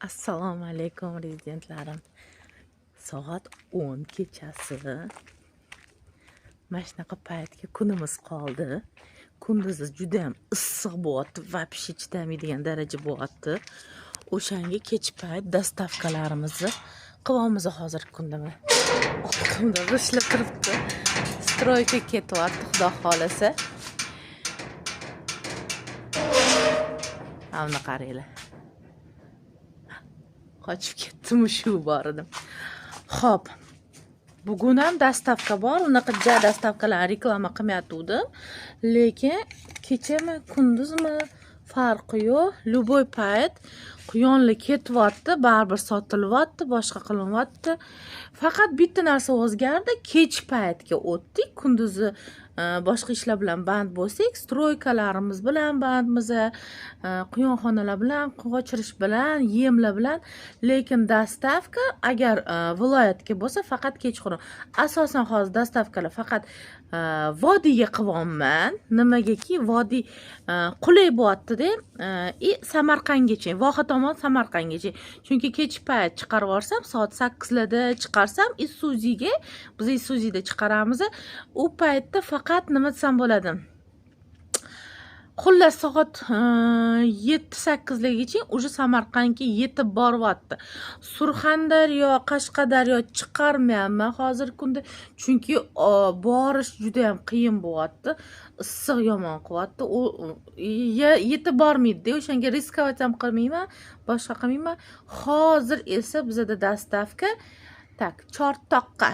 Assalomu alaykum, rezidentlarim. Soat 10 kechasi. Mana shunaqa paytga kunimiz qoldi. Kunduzi juda ham issiq bo'lyapti, вообще chidamaydigan daraja bo'lyapti. O'shanga kech payt доставка larimizni qilyapmiz hozirgi kunda mana. Orqamda g'ishtlar turibdi. Стройка ketyapti, xudo xohlasa. Mana buni qaranglar. Qochib ketdimi shu bor edim. Xo'p. Bugun ham доставка bor. Unaqa ja доставка lar reklama qilmayotgandim. Lekin kechami, kunduzmi, farqi yo'q. Любой payt quyonlar ketyapti, baribir sotilyapti, boshqa qilinyapti. Faqat bitta narsa o'zgardi. Kech paytga o'tdik. Kunduzi boshqa ishlar bilan band bo'lsak, стройка larimiz bilan bandmiz, quyonxonalar bilan, qochirish bilan, yemlar bilan. Lekin доставка agar viloyatga bo'lsa, faqat kechqurun. Asosan hozir доставка lar faqat vodiyga qilyapman. Nimagaki, vodiy qulay bo'lyapti-da, и Samarqandgacha, Voha tomon, Samarqandgacha. Chunki kech payt chiqarib yuborsam, soat 8 larda chiqarsam, Isuziga, biz Isuzida chiqaramiz. U paytda faqat, nima desam bo'ladi? Xullas, soat 7-8largacha уже Samarqandga yetib boryapti. Surxondaryo, Qashqadaryo chiqarmayapman hozirgi kunda, chunki borish juda ham qiyin bo'lyapti. Issiq yomon qilyapti. U yetib bormaydi-da, o'shanga рисковать ham qilmayman, boshqa qilmayman. Hozir esa bizada доставка так Chortoqqa.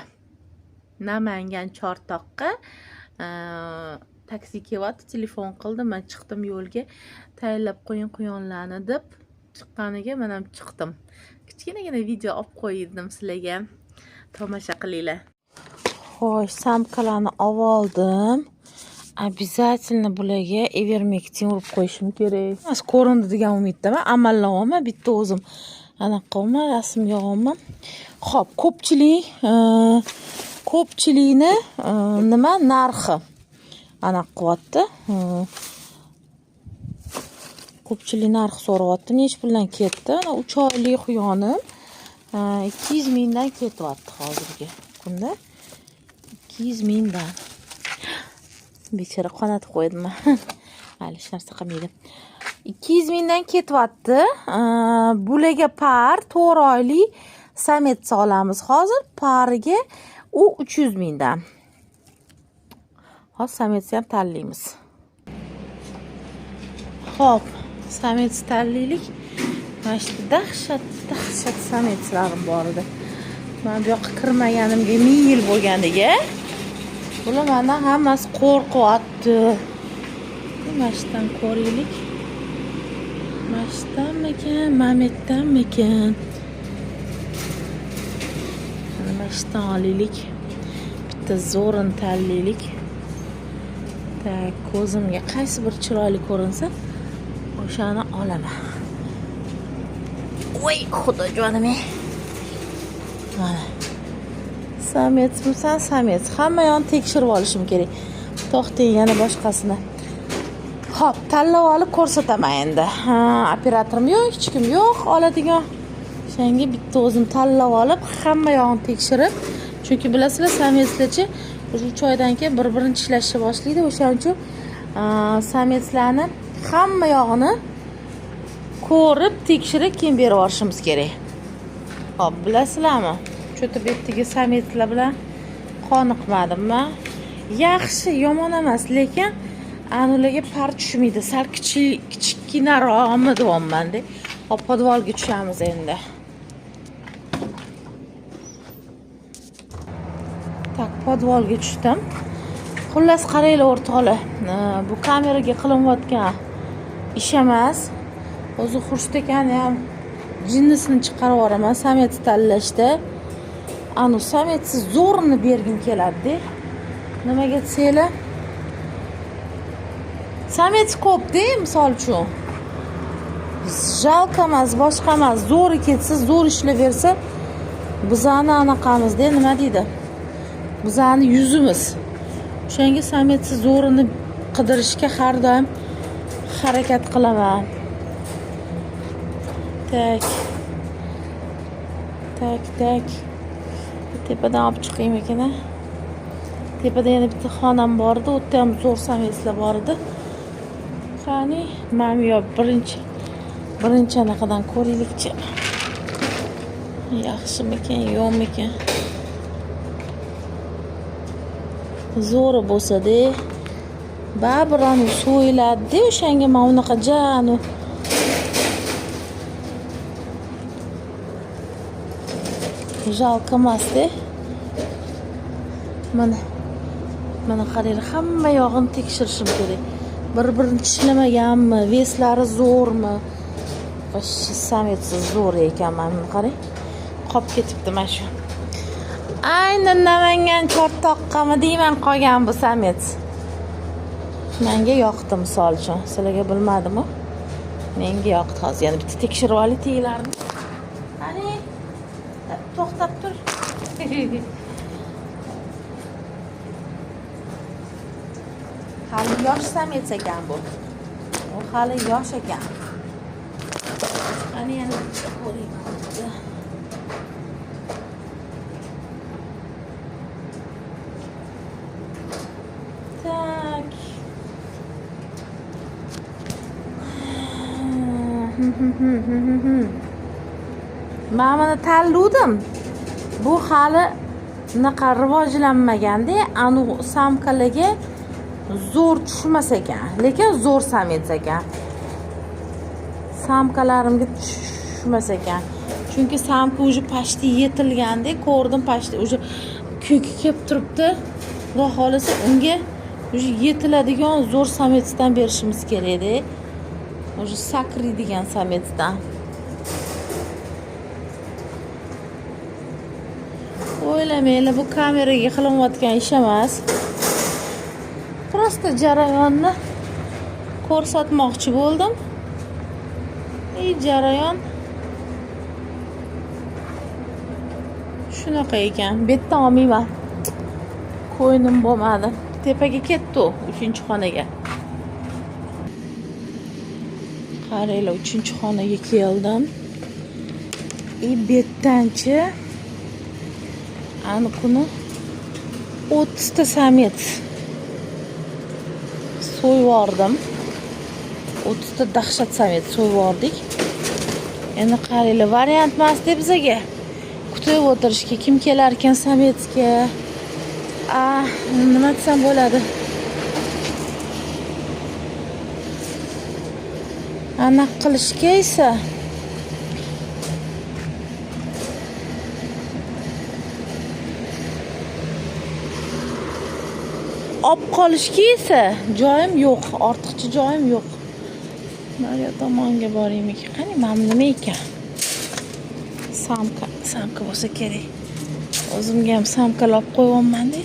Namangan Chortoqqa taksi kelyapti, telefon qildi, man chiqdim yo'lga, tayyorlab qo'ying quyonlarni deb chiqqaniga man ham chiqdim. Kichkinagina video olib qo'ydim sizlarga. Tomosha qilinglar. Xo'sh, самка larni oldim. Обязательно bularga ivermektin urib qo'yishim kerak. Mas ko'rindi degan umiddaman. Amallayapman bitta o'zim. Anaqa qilyapman, rasmga olyapman. Xo'p, ko'pchilikni nima narxi anaqa qilyapti. Ko'pchilik narx so'rayapti. Nechi puldan ketdi? Ana 3 oylik quyonim 200 mingdan ketyapti hozirgi kunda. 200 mingdan. Bechora, qonatib qo'ydim. Mayli, hech narsa qilmaydi. 200 mingdan ketyapti. Bularga пар 4 oylik самец olamiz hozir. Pariga u 300 mingdan. Hozir самец ni ham tanlaymiz. Xo'p, самец tanlaylik. Mana shu dahshat, dahshat самец larim bor edi. Men bu yoqqa kirmaganimga ming yil bo'lganiga bular mandan hammasi qo'rqyapti. Mana shudan ko'raylik. Mana shudanmikan, mametdanmikan? Mana shudan olaylik. Bitta zo'rini tanlaylik. Так, ko'zimga qaysi bir chiroyli ko'rinsa, o'shani olaman. Voy, xudojonim. Ey. Mana. Самец misan, самец. Hamma yoqni tekshirib olishim kerak. To'xtang, yana boshqasini. Xo'p, tanlab olib ko'rsataman endi. Ha, operatorim yo'q, hech kim yo'q oladigan. O'shanga bitta o'zim tanlab olib, hamma yog'ini tekshirib, chunki bilasizlar, самец larchi уже 3 oydan keyin bir-birini tishlashni boshlaydi. O'shaning uchun самец larni hamma yog'ini ko'rib, tekshirib keyin berib yuborishimiz kerak. Xo'p, bilasizlarmi? Что-то bu yerdagi самец lar bilan qoniqmadim man. Yaxshi, yomon emas, lekin anularga пар tushmaydi. Sal kichik, kichkinaroqmi deyapman-da. Hop, подвал ga tushamiz endi. Так, подвал ga tushdim. Xullas, qaranglar, o'rtoqlar. Bu kameraga qilinayotgan ish emas. O'zi Xurshid akani ham jinnisini chiqarib yuboraman самец tanlashda. Anu самец ni zo'rini bergim keladi-da. Nimaga desanglar? Самец ko'p-da, misol uchun. Жалко emas, boshqa emas, zo'ri ketsa, zo'r ishlayversa, bizani anaqamizda, nima deydi? Bizani yuzimiz. O'shanga самец ni zo'rini qidirishga har doim harakat qilaman. Так. Tak, tak. Tepadan olib chiqaymikin a? Tepada yana bitta xonam bor edi, u yerda ham zo'r самец lar bor edi. Qani, mana bu yoq birinchi anaqadan ko'raylikchi. Yaxshimikan, yo'qmikan? Zo'ri bo'lsa-da, baribir anu so'yiladi-da, o'shanga men unaqa ja anu жалко emas-da. Mana, mana qaranglar, hamma yog'ini tekshirishim kerak. Bir-birini tishlamaganmi, вес lari zo'rmi? Вообще самец zo'r ekan, mana buni qarang. Qolib ketibdi mana shu. Aynan Namangan Chortoqqami deyman qolgan bu самец. Menga yoqdi misol uchun. Sizlarga bilmadim-u. Menga yoqdi. Hozir yana bitta tekshirib olay tiylarini. Qani, to'xtab tur. Hali yosh самец ekan bu. U hali yosh ekan. Qani yana bitta ko'ring. Так. Men buni tanlovdim. Bu hali unaqa rivojlanmaganda, anu самка larga zo'r tushmas ekan, lekin zo'r самец ekan. Самка larimga tushmas ekan. Chunki самка уже почти yetilganda, ko'rdim, почти уже ko'ki kelib turibdi. Xudo xolasa unga уже yetiladigan zo'r самец dan berishimiz kerak-da. Уже sakriydigan самец dan. O'ylamanglar, bu kameraga qilinayotgan ish emas. Просто jarayonni ko'rsatmoqchi bo'ldim. Jarayon shunaqa ekan. Bu yerdan olmayman. Ko'nglim bo'lmadi. Tepaga ketdi u, 3-xonaga. Qaranglar, 3-xonaga keldim. Bu yerdanchi ani kuni 30 ta самец so'yib yubordim. 30 ta dahshat самец so'yib yubordik. Endi qaranglar, variant emas deb bizaga kutib o'tirishga kim kelar ekan самец ga? Nima desam bo'ladi? Aniq qilishga esa olib qolishga esa joyim yo'q, ortiqcha joyim yo'q. Nariyoq tomonga boraymikin? Qani, mana bu nima ekan? Самка, самка bo'lsa kerak. O'zimga ham самка lar olib qo'yyapman-da.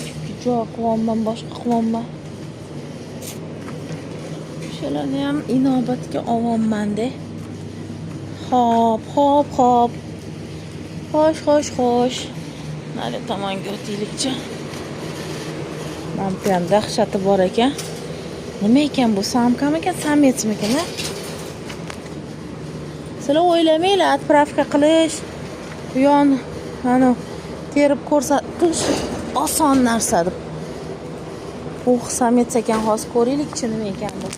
Chunki joy qilyapman, boshqa qilyapman. O'shalarni ham inobatga olyapman-da. Hop, hop, hop. Xo'sh, xo'sh, xo'sh. Nari tomonga o'taylikchi. Mana bu ham dahshati bor ekan. Nima ekan bu? Самка mikan, самец mikan, a? Sizlar o'ylamanglar, отправка qilish, bu yon mana terib ko'rsatish oson narsa deb. Uh, самец ekan, hozir ko'raylikchi nima ekan bu.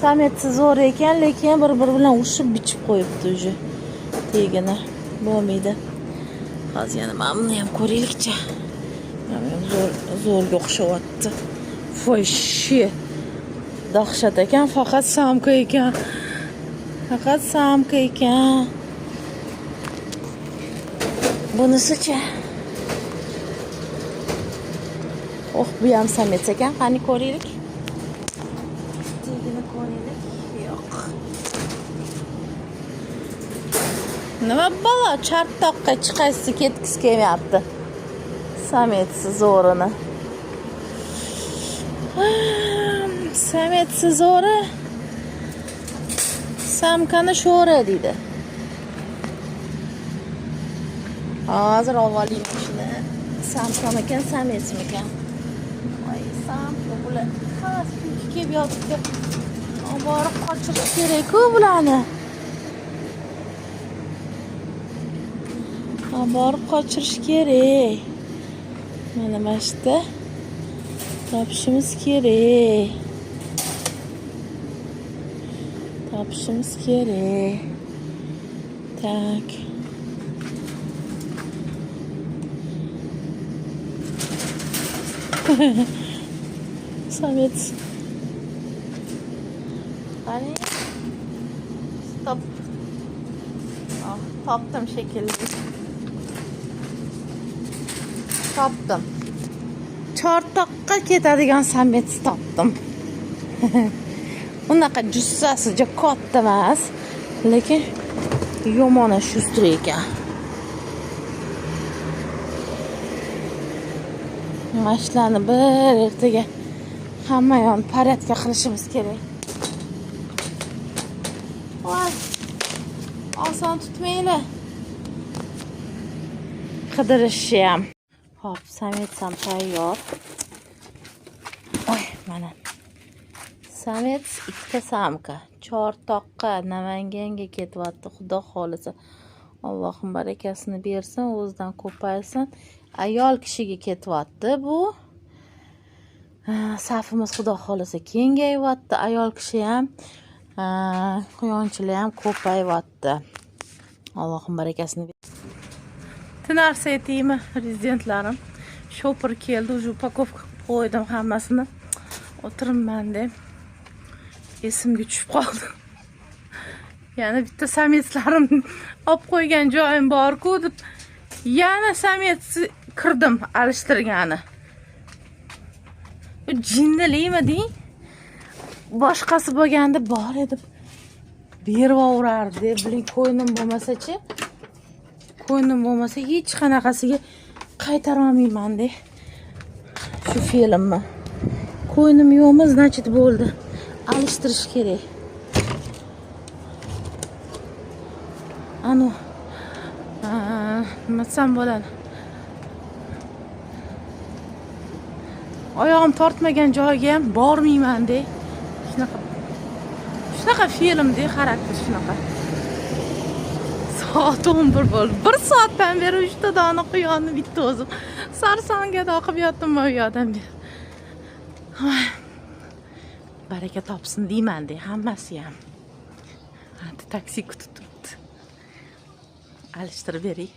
Самец i zo'r ekan, lekin bir-biri bilan urushib bichib qo'yibdi уже. Tegini bo'lmaydi. Hozir yana mana buni ham ko'raylikchi. Mana bu ham zo'r, zo'rga o'xshayapti. Вообще dahshat ekan, faqat самка ekan. Faqat самка ekan. Bunisichi? Oh, bu ham самец ekan. Qani ko'raylik. Tegini ko'raylik. Yo'q. Nima balo, Chortoqqa chiqasi ketgisi kelmayapti. Самец i zo'rini. Самец i zo'ri. Самка ni sho'ri deydi. Hozir olib olayman shuni. Самка mikan, самец mikan? Voy, самка bular. Hammasi kuyki kelib yotibdi. Olib borib qochirish kerak-ku bularni. Olib borib qochirish kerak. Mana shu yerda topishimiz kerak. Topishimiz kerak. Так. Самец. Qani? Stop. Oh, topdim shekilli. Topdim. Chortoqqa ketadigan самец topdim. Unaqa jussasi juda katta emas, lekin yomon шустрый ekan. Mana shularni bir ertaga hamma yoqni порядка qilishimiz kerak. Voy. Oson tutmanglar. Qidirishi ham. Hop, самец ham tayyor. Oy, mana. Самец, ikkita самка. Chortoqqa, Namanganga ketyapti, xudo xohlasa. Allohim barakasini bersin, o'zidan ko'paysin. Ayol kishiga ketyapti bu. Safimiz xudo xohlasa kengayyapti. Ayol kishi ham, quyonchilar ham ko'payyapti. Allohim barakasini bersin. Bitta narsa aytaymi, rezidentlarim? Shopir keldi, уже упаковка qilib qo'ydim hammasini. O'tiribman deb esimga tushib qoldi. Yana bitta самец larim olib qo'ygan joyim bor-ku deb yana самец kirdim alishtirgani. Bu jinnilikmi deng? Boshqasi bo'lganda bor edi. Berib yuborardi. Biling, ko'nglim bo'lmasa-chi? Ko'nglim bo'lmasa hech qanaqasiga qaytara olmayman-de. Shu fe'limni. Ko'nglim yo'qmi, значит bo'ldi. Alishtirish kerak. Anu nima desam bo'ladi? Oyog'im tortmagan joyga ham bormayman-de. Shunaqa fe'limda xarakter shunaqa. Soat 11 bo'ldi. 1 soatdan beri 3 ta dona quyonni bitta o'zim sarsonga qilib yotdim u yoqdan beri. Voy. Baraka topsin deyman-de hammasi ham. Hadi taksi kutib turibdi. Alishtirib beray.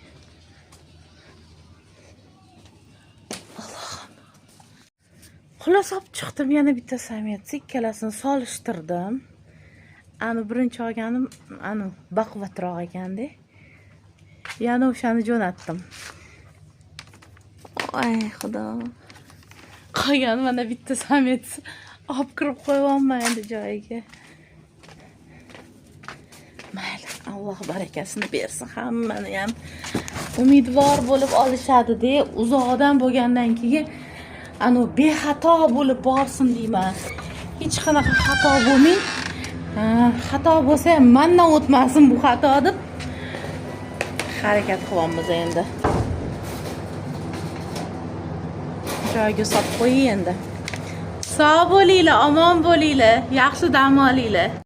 Allohim. Xullas olib chiqdim yana bitta самец, ikkalasini solishtirdim. Ani birinchi olganim anu baquvvatroq ekanda. Yana o'shani jo'natdim. Voy xudo. Qolgan mana bitta самец olib kirib qo'yyapman endi joyiga. Mayli, Alloh barakasini bersin hammani ham. Umidvor bo'lib olishadi-de, uzoqdan bo'lgandan keyin anu bexato bo'lib borsin deyman. Hech qanaqa xato bo'lmay, xato bo'lsa ham mandan o'tmasin bu xato deb harakat qilyapmiz endi. Joyiga solib qo'ying endi. Sog' bo'linglar, omon bo'linglar, yaxshi dam olinglar.